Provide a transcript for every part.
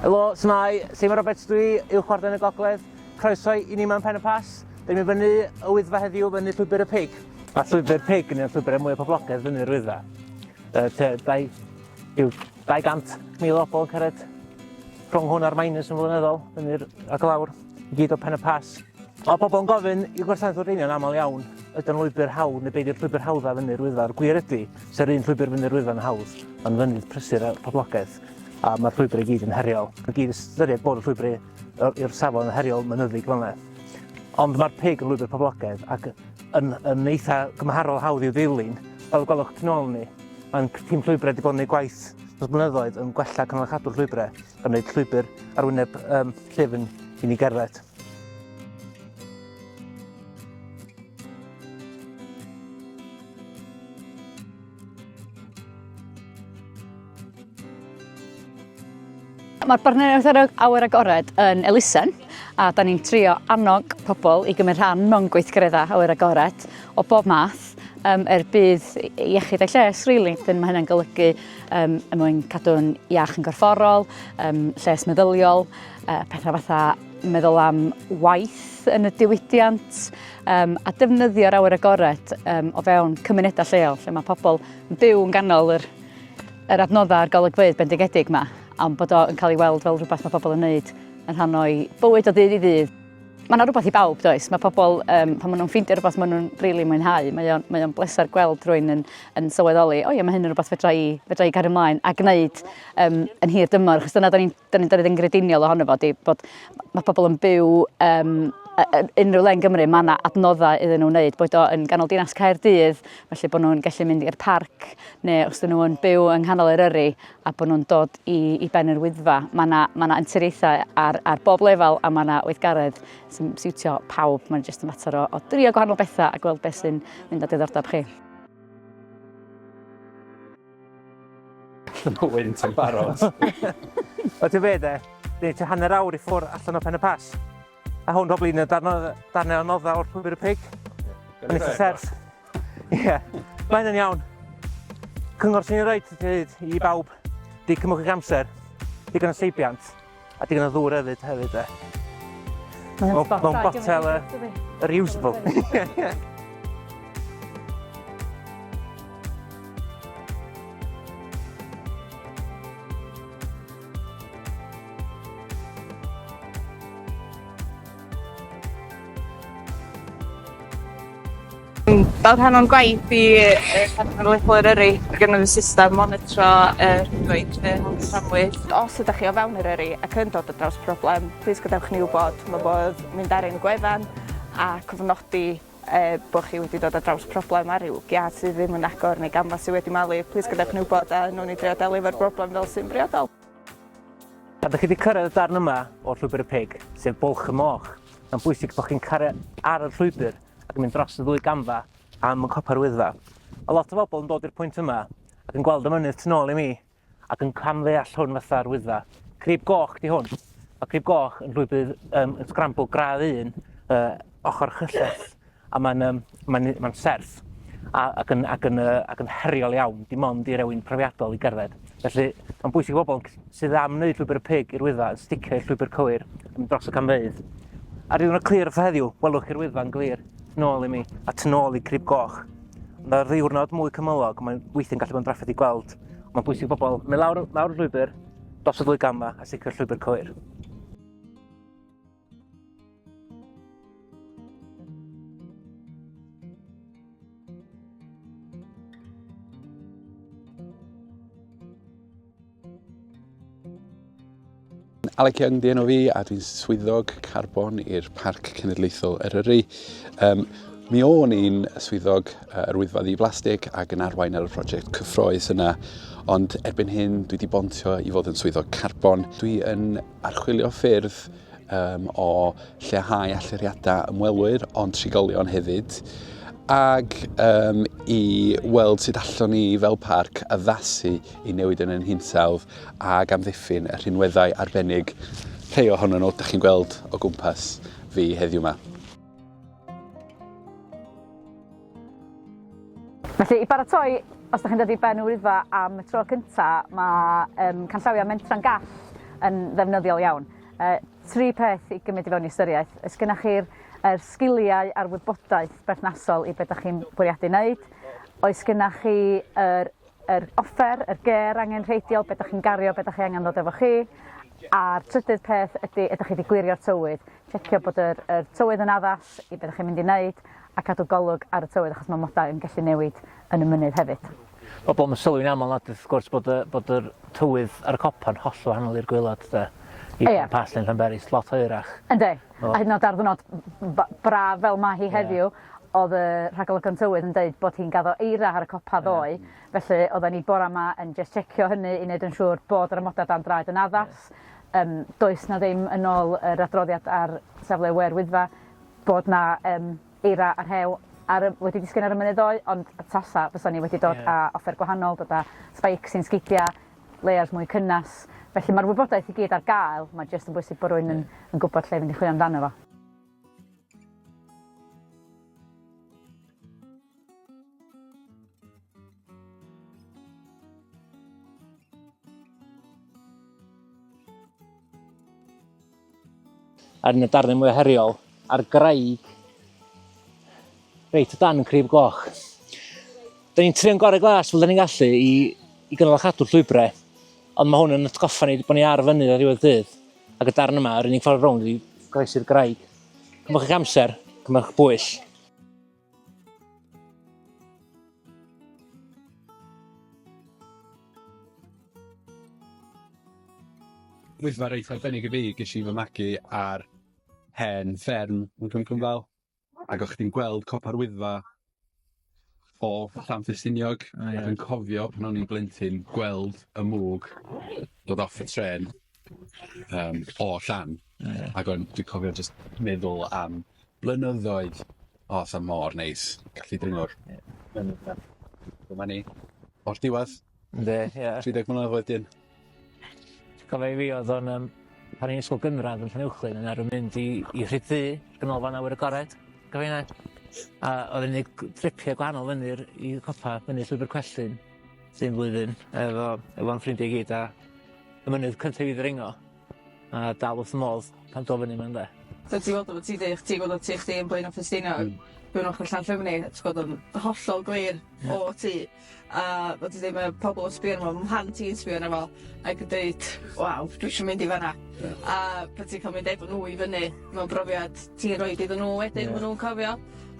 Helo, s'mai, Seimon Roberts dwi, Uwch Warden y Gogledd. Croeso i ni mewn Pen y Pass. Dyn ni'n fyny y Wyddfa heddiw, fyny Llwybr y Pig. Mae Llwybr Pig yn un o'r llwybrau mwyaf poblogaidd fyny'r Wyddfa. Uh, te, dau, yw 200,000 o bobl yn cyrraedd rhwng hwn a'r minus yn flynyddol, fyny'r ac lawr, i gyd o Pen y Pass. Mae pobl yn gofyn i gwasanaeth Wrdeinion aml iawn, ydy'n lwybr hawdd neu beidio llwybr hawdd a fyny'r Wyddfa. A'r gwir ydy, sa'r un llwybr fyny'r Wyddfa'n hawdd, mae'n fynydd prysur a poblogaidd, a mae'r llwybr i gyd yn heriol. Mae gyd ystyried bod y llwybr i'r safon yn heriol mynyddig fel yna. Ond mae'r pig yn lwybr poblogaidd ac yn, yn eitha gymharol hawdd i'w ddilyn. Fel y gwelwch tu nôl ni, mae'n tîm llwybrau wedi bod yn ei gwaith dros blynyddoedd yn gwella cynnal a chadw'r llwybrau gan wneud llwybr arwyneb um, llyfn i ni gerdded. Mae'r Bartneriaeth ar Awyr Agored yn elusen a da ni'n trio annog pobl i gymryd rhan mewn gweithgareddau awyr agored o bob math um, er budd iechyd a lles, really. Dyn mae hynny'n golygu um, er mwyn cadw'n iach yn gorfforol, um, lles meddyliol, uh, pethau fatha meddwl am waith yn y diwydiant um, a defnyddio'r awyr agored um, o fewn cymunedau lleol lle mae pobl yn byw yn ganol yr, yr adnoddau a'r golygfeydd bendigedig yma, ond bod o'n cael ei weld fel rhywbeth mae pobl yn wneud yn rhan o'i bywyd o ddydd i ddydd. Mae yna rhywbeth i bawb, does? Mae pobl, um, pan maen nhw'n ffeindio rhywbeth maen nhw'n rili really mwynhau, mae o'n, mae o'n bleser gweld rhywun yn, yn sylweddoli, o ie, mae hyn yn rhywbeth fedra i, fedra i gario ymlaen a gwneud um, yn hir dymor, achos dyna da ni'n da ni'n dod yn grediniol ohono fo, di bod mae pobl yn byw um, unrhyw le yn Gymru, mae yna adnoddau iddyn nhw wneud, boed o yn ganol dinas Caerdydd, felly bod nhw'n gallu mynd i'r parc, neu os dyn nhw yn byw yng nghanol Eryri a bod nhw'n dod i, i ben yr Wyddfa. Mae yna, mae yna anturiaethau ar, ar bob lefel a mae yna weithgaredd sy'n siwtio pawb. Mae'n jyst yn mater o, o drio gwahanol bethau a gweld beth sy'n mynd â diddordeb chi. Mae wynt yn barod. O ti'n fe de, dyn ni hanner awr i ffwrdd allan o Pen y Pass. A hwn probably un o'r darnau, darnau anoddaf o'r llwybr y pig. Mae'n eitha serth. Ie, mae hynny'n iawn. Cyngor sy'n ei roed i bawb, di cymwch eich amser, digon o seibiant, a digon o ddŵr hefyd hefyd e. Mewn botel y reusable. Fel rhan o'n gwaith i yy Parc Cenedlaethol Eryri, ma' gynnon ni system monitro y rhwydwaith yy tramwy. Os ydach chi o fewn Eryri ac yn dod ar draws problem, plîs gadewch ni wbod. Ma' modd mynd ar ein gwefan a cofnodi yy bo' chi wedi dod ar draws problem ar ryw giât sydd ddim yn agor neu gamfa sy wedi malu, plîs gadewch ni wbod a newn ni drio delio efo'r broblem fel sy'n briodol. Pan dych chi wedi cyrraedd y darn yma o'r Llwybr y Pig, sef Bwlch y Moch, mae'n bwysig bod chi'n cario ar y llwybr ac yn mynd dros y ddwy gamfa am y copa'r Wyddfa. Mae lot o bobl yn dod i'r pwynt yma ac yn gweld y mynydd tu nôl i mi ac yn camddeall hwn fatha'r Wyddfa. Crib Goch di hwn. Mae Crib Goch yn llwybr um, yn scramble gradd 1, uh, ochr chyllell a mae'n um, mae'n mae'n serth a, ac, yn, ac, yn, uh, ac yn heriol iawn, dim ond i rewyn profiadol i gerdded. Felly, mae'n bwysig i bobl sydd am wneud llwybr y pig i'r Wyddfa yn sticio i'r llwybr cywir, yn mynd dros y camfeydd. Ar ddiwrnod clir fatha heddiw, welwch chi'r Wyddfa'n glir, tu nôl i mi, a tu nôl i Crib Goch. Ond ar ddiwrnod mwy cymylog, mae'n weithiau'n gallu bod yn drafferth i gweld. Mae'n bwysig i bobl mynd lawr, lawr y llwybr, dros y ddwy gamfa a sicrhau'r llwybr cywir. Alec Young di enw fi a dwi'n swyddog carbon i'r Parc Cenedlaethol Eryri. Um, mi o'n i'n swyddog yr Wyddfa Ddi-blastig ac yn arwain ar y prosiect cyffroes yna, ond erbyn hyn dwi wedi bontio i fod yn swyddog carbon. Dwi yn archwilio ffyrdd um, o lleihau allyriadau ymwelwyr, ond trigolion hefyd, ag um, i weld sut allwn ni fel parc addasu i newid yn ein hinsawdd ag amddiffyn y rhinweddau arbennig rhai ohonyn nhw dych chi'n gweld o gwmpas fi heddiw yma. Felly, i baratoi, os ydych chi'n dod i Ben y Wyddfa am y tro cynta, mae um, canllawiau Mentra'n Gall yn ddefnyddiol iawn. Uh, tri peth i gymryd i fewn i ystyriaeth. Oes gennych chi'r er sgiliau a'r wybodaeth berthnasol i beth ydych chi'n bwriadu wneud? Oes gennych chi yr, yr offer, yr ger angenrheidiol, beth ydych chi'n gario, beth ydych chi angen ddod efo chi? A'r trydydd peth ydy, ydych chi wedi gwirio'r tywydd? Checio bod yr, yr tywydd yn addas i beth ydych chi'n mynd i wneud a cadw golwg ar y tywydd achos mae modau yn gallu newid yn y mynydd hefyd. Pobl yn sylwi'n aml nad wrth gwrs bod y, bod yr tywydd ar y copa'n hollol wahanol i'r gwaelod de. I yeah. Pas yn Llanberis, lot oerach. Yndi. Oh. A hyd yn oed ar ddwrnod braf fel mae hi heddiw, yeah. oedd y rhagolygon tywydd yn deud bod hi'n gaddo eira ar y copa ddoe, yeah. felly oedden ni bora yma yn just checio hynny i wneud yn siŵr bod yr amodau dan draed yn addas. Yeah. Um, does na ddim yn ôl yr adroddiad ar safle We'r Wyddfa bod na um, eira a rhew ar y, wedi disgyn ar y mynydd ddoe, ond tasa fysa ni wedi dod yeah. â offer gwahanol, dod â spikes i'n sgidia, layers mwy cynnas. Felly mae'r wybodaeth i gyd ar gael, mae jyst yn bwysig bod rwy'n yeah. yn, yn gwybod lle i fynd i chwilio amdano fo. Ar un o'r darnau mwy heriol, ar graig reit o dan Crib Goch. Da ni'n trio'n gorau glas fel da ni'n gallu i, i gynnal a chadw'r llwybrau, ond mae hwn yn atgoffa ni bod ni ar fynydd ar ddiwedd dydd, ac y darn yma, yr unig ffordd rownd ydi groesi'r graig. Cymrwch eich amser, cymrwch bwyll. Wyddfa reit arbennig i fi, ges i fy magu ar hen fferm yn Cwm Cynfal, ac o'ch chdi'n gweld copa'r Wyddfa o Llan Ffestiniog, oh, yeah. a dwi'n cofio pan o'n i'n blentyn gweld y mwg dod off y tren um, o Llan, oh, yeah. ac o'n dwi'n cofio just meddwl am blynyddoedd, o, sa mor neis gallu dringo'r mynydd 'na. Dyma ni, o'r diwedd. Yndi, ie. 30 mlynedd wedyn. Ti'n cofio i fi oedd o'n um, pan i'n ysgol gynradd yn Llanuwchllyn yn arfer mynd i, i Rhyd-ddu, ganolfan awyr agored. Gofio hynna? A oedd yn gwneud tripiau gwahanol fyny'r i copa, fyny llwybr Cwellyn, sy'n flwyddyn, efo, efo'n ffrindiau i gyd, a y mynydd cyntaf i fi ddringo. A dal wrth fy modd pan do fyny 'ma ynde? So ti weld o ti deu' chdi gweld o tŷ chdi yn Blaena' Ffestiniog. Hmm. Dwi'n ochor Llanllyfni a ti gweld o'n hollol glir o tŷ a fel ti deu' ma' pobol yn sbio arno fo ma' mhlant i'n sbio arno fo ac yn deud waw dwi isio mynd i fan 'na. Ie. A pan ti'n ca'l mynd efo nhw i fyny ma'n brofiad ti'n roid iddyn nhw wedyn ma' nw'n cofio.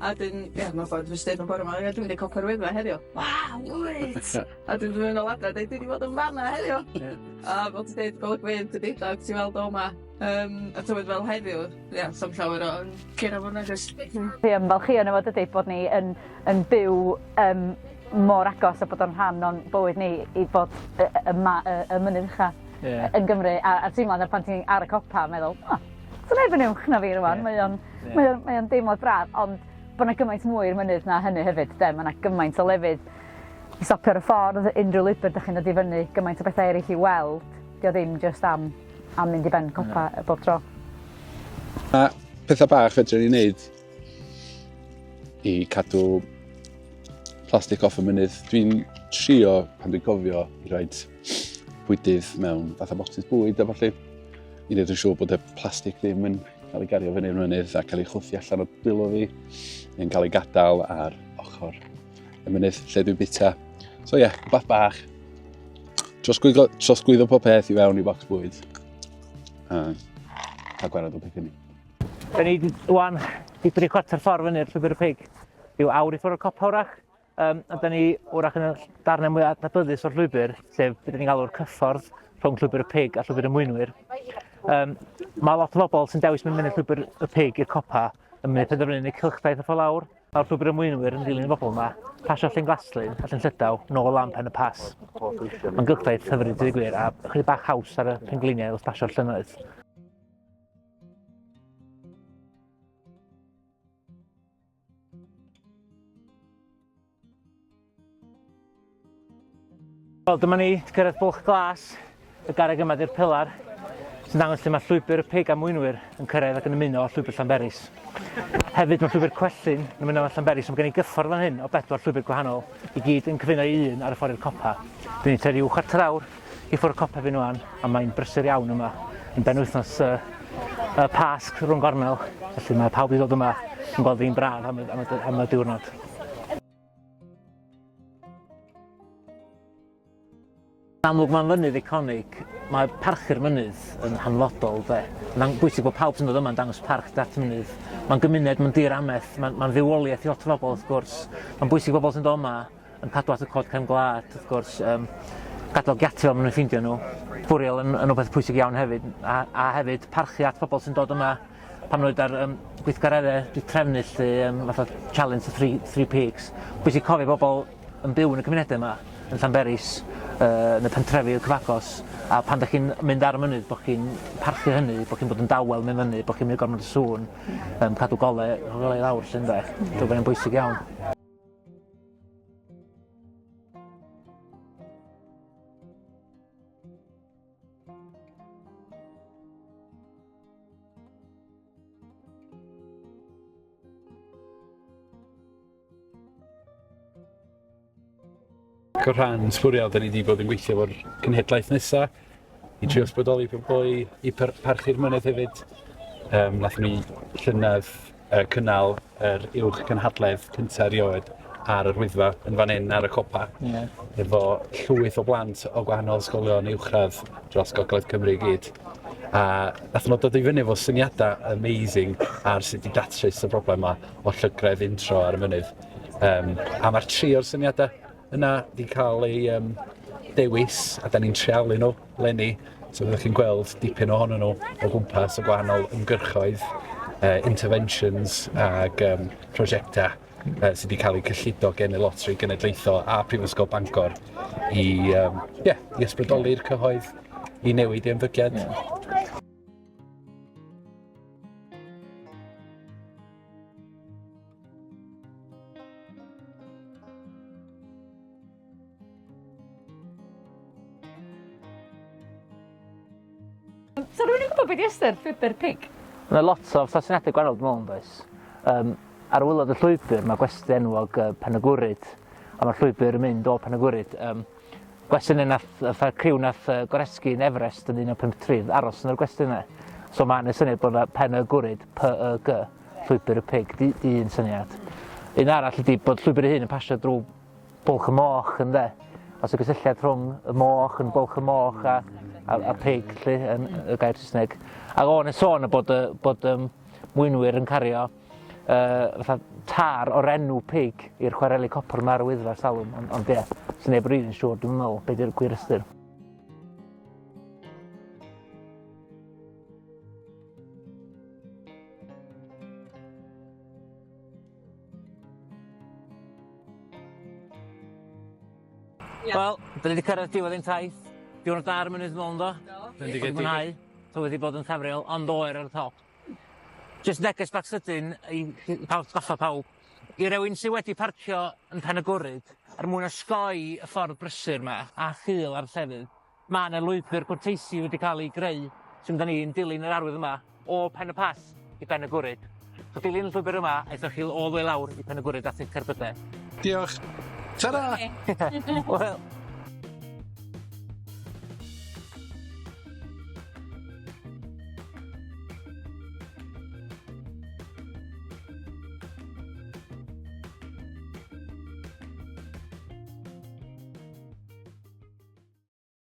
A 'dyn ia mewn ffordd jyst deud mewn bore 'ma ia dwi mynd i copa'r Wyddfa heddiw. Waw wyt? A dwi mynd nôl adra a deud dwi 'di bod yn fan 'na heddiw. Ie. A fel ti'n deud golygfeydd dydi a ti weld o 'ma. Yym a tywydd fel heddiw ia sa'm llawer o yn curo fo nagoes? Hmm. Dwi ymfalchïo yno fo dydi bod ni yn yn byw yym mor agos a bod o'n rhan o'n bywyd ni i bod y y ma' y y mynydd ucha... Ie. ...yn Gymru a a'r teimlad 'na pan ti ar y copa a meddwl o 'sa neb yn uwch na fi rŵan mae o'n mae o'n mae o'n deimlad braf ond bo' 'na gymaint mwy i'r mynydd na hynny hefyd 'de ma' 'na gymaint o lefydd i stopio ar y ffordd unrhyw lwybyr 'dach chi'n dod i fyny gymaint o bethe eryll i weld 'di o ddim jyst am am mynd i ben copa mm. bob tro. A pethau bach fedrwn ni wneud i cadw plastig off y mynydd. Dwi'n trio pan dwi'n cofio i roed bwydydd mewn fatha bocsys bwyd a falle i wneud yn siŵr bod y plastig ddim yn cael ei gario fyny'r mynydd a cael ei chwthu allan o dwylo fi neu'n cael ei gadael ar ochr y mynydd lle dwi'n bita. So ie, yeah, rhywbeth bach. Trosglwyddo, trosglwyddo pob peth i fewn i bocs bwyd. A cael gwared o peth hynny. Da ni wan di dri chwarter ffordd fyny'r llwybr y pig. Rhyw awr i ffwrdd o'r copa wrach. Um, a da ni wrach yn y darnau mwy adnabyddus o'r llwybr, sef beth ni'n galw'r cyffordd rhwng llwybr y pig a llwybr y mwynwyr. Um, mae lot o bobl sy'n dewis mynd fyny llwybr y pig i'r copa yn mynd i penderfynu yn eu cylchdaith o ffordd lawr. Mae'r llwybr y mwynwyr yn dilyn y bobl yma, pasio Llyn Glaslyn a Llyn Llydaw, nôl lan Pen y Pass. Mae'n gylchdaith hyfryd i ddweud gwir, a chydig bach haws ar y pengliniau wrth pasio'r llynnoedd. Wel, dyma ni, 'di cyrraedd Bwlch Glas. Y garreg yma 'di'r pilar sy'n dangos lle mae llwybr y pig a mwynwyr yn cyrraedd ac yn ymuno â llwybr Llanberis. Hefyd mae llwybr Cwellyn yn ymuno â Llanberis, ond mae gen i gyffordd fan hyn o bedwar llwybr gwahanol i gyd yn cyfuno i un ar y ffordd i'r copa. Dyn ni tua rhyw chwarter awr I ffwrdd copa fi wan, a mae'n brysur iawn yma. Yn benwythnos y, y Pasg rhwng gornel, felly mae pawb i ddod yma yn gweld hi'n braf am, am, am y diwrnod. Yn amlwg mae'n fynydd eiconig, mae parchu'r mynydd yn hanfodol de. Mae'n bwysig bod pawb sy'n dod yma'n dangos parch at y mynydd. Mae'n gymuned, mae'n dir amaeth, mae'n mae fywioliaeth i lot o bobl wrth gwrs. Mae'n bwysig bobl sy'n dod yma yn cadw at y cod cefn gwlad wrth gwrs, um, gadael giatio maen nhw'n ffeindio nhw. Bwriel yn, yn rhywbeth pwysig iawn hefyd, a, a hefyd parchu at pobl sy'n dod yma pan nhw'n ar um, gweithgareddau di trefnu lle, um, fatha challenge the three, three peaks. Bwysig cofio bobl yn byw yn y cymunedau yma, yn Llanberis, uh, yn y pentrefi y cyfagos, a pan da chi'n mynd ar y mynydd, bod chi'n parchu hynny, bod chi'n bod yn dawel mynd fyny, bod chi'n mynd gormod o sŵn, um, cadw golau, golau lawr, llyn de. Dwi'n meddwl bwysig iawn. Ac o rhan sbwriel, da ni wedi bod yn gweithio efo'r cenhedlaeth nesa i trio ysbrydoli pobl i, i parchu'r mynydd hefyd. Um, nathon ni llynedd uh, cynnal yr uwch cynhadledd cyntaf erioed ar yr Wyddfa yn fan hyn ar y copa. Yeah. Efo llwyth o blant o gwahanol ysgolion uwchradd dros Gogledd Cymru i gyd. A nath nhw dod i fyny efo syniadau amazing ar sut i datrys y broblem yma o llygredd untro ar y mynydd. Um, a mae'r tri o'r syniadau yna wedi cael eu um, dewis a da ni'n trialu nhw leni. So fyddwch chi'n gweld dipyn ohonyn nhw o gwmpas y gwahanol ymgyrchoedd, uh, interventions ag um, prosiectau uh, sydd wedi cael eu cyllido gen y Loteri Genedlaethol a Prifysgol Bangor i, um, yeah, i ysbrydoli'r cyhoedd i newid ei ymddygiad. Yeah. So rhywun yn gwybod beth 'di ystyr llwybr pig? Mae lot o fatha syniadau gwahanol dwi'n meddwl yndoes? Um, ar wylod y llwybr mae gwesty enwog uh, Pen y Gwryd a mae'r llwybr yn mynd o Pen y Gwryd. Um, gwesty yna nath, fatha criw nath uh, goresgyn Everest yn 1953 aros yn yr gwesty yna. So mae'n y syniad bod Pen y Gwryd, P-Y-G, llwybr y pig, di, di un syniad. Un arall ydy bod llwybr ei hun yn pasio drwy Bwlch y Moch ynde? Os y gysylltiad rhwng y moch yn Bwlch y Moch a, a, a pig, lle, yn y gair Saesneg. Ac o'n y sôn y bod, y, bod um, mwynwyr yn cario uh, fatha tar o'r enw pig i'r chwareli copr yma ar y Wyddfa salwm, ond, ond ie, sy'n neb rili'n siŵr, dwi'n meddwl, beth yw'r gwir ystyr. Wel, da ni wedi cyrraedd diwedd ein taith. Diwrnod da ar y mynydd yn do? Do. Bendigedig. Mwynhau. Tywydd wedi bod yn ffafriol, ond oer ar y top. Jyst neges bach sydyn i i pawb atgoffa pawb. I rywun sy wedi parcio yn Pen y Gwryd, er mwyn osgoi y ffordd brysur 'ma a chul ar llefydd, Ma' 'na lwybr gwrteisi wedi cael ei greu sy'n mynd â ni yn dilyn yr arwydd yma o Pen y Pass i Ben y Gwryd. So dilyn y llwybr yma, aethoch chi all the way lawr i Pen y Gwryd at eich cerbydau. Diolch. Tara! Wel.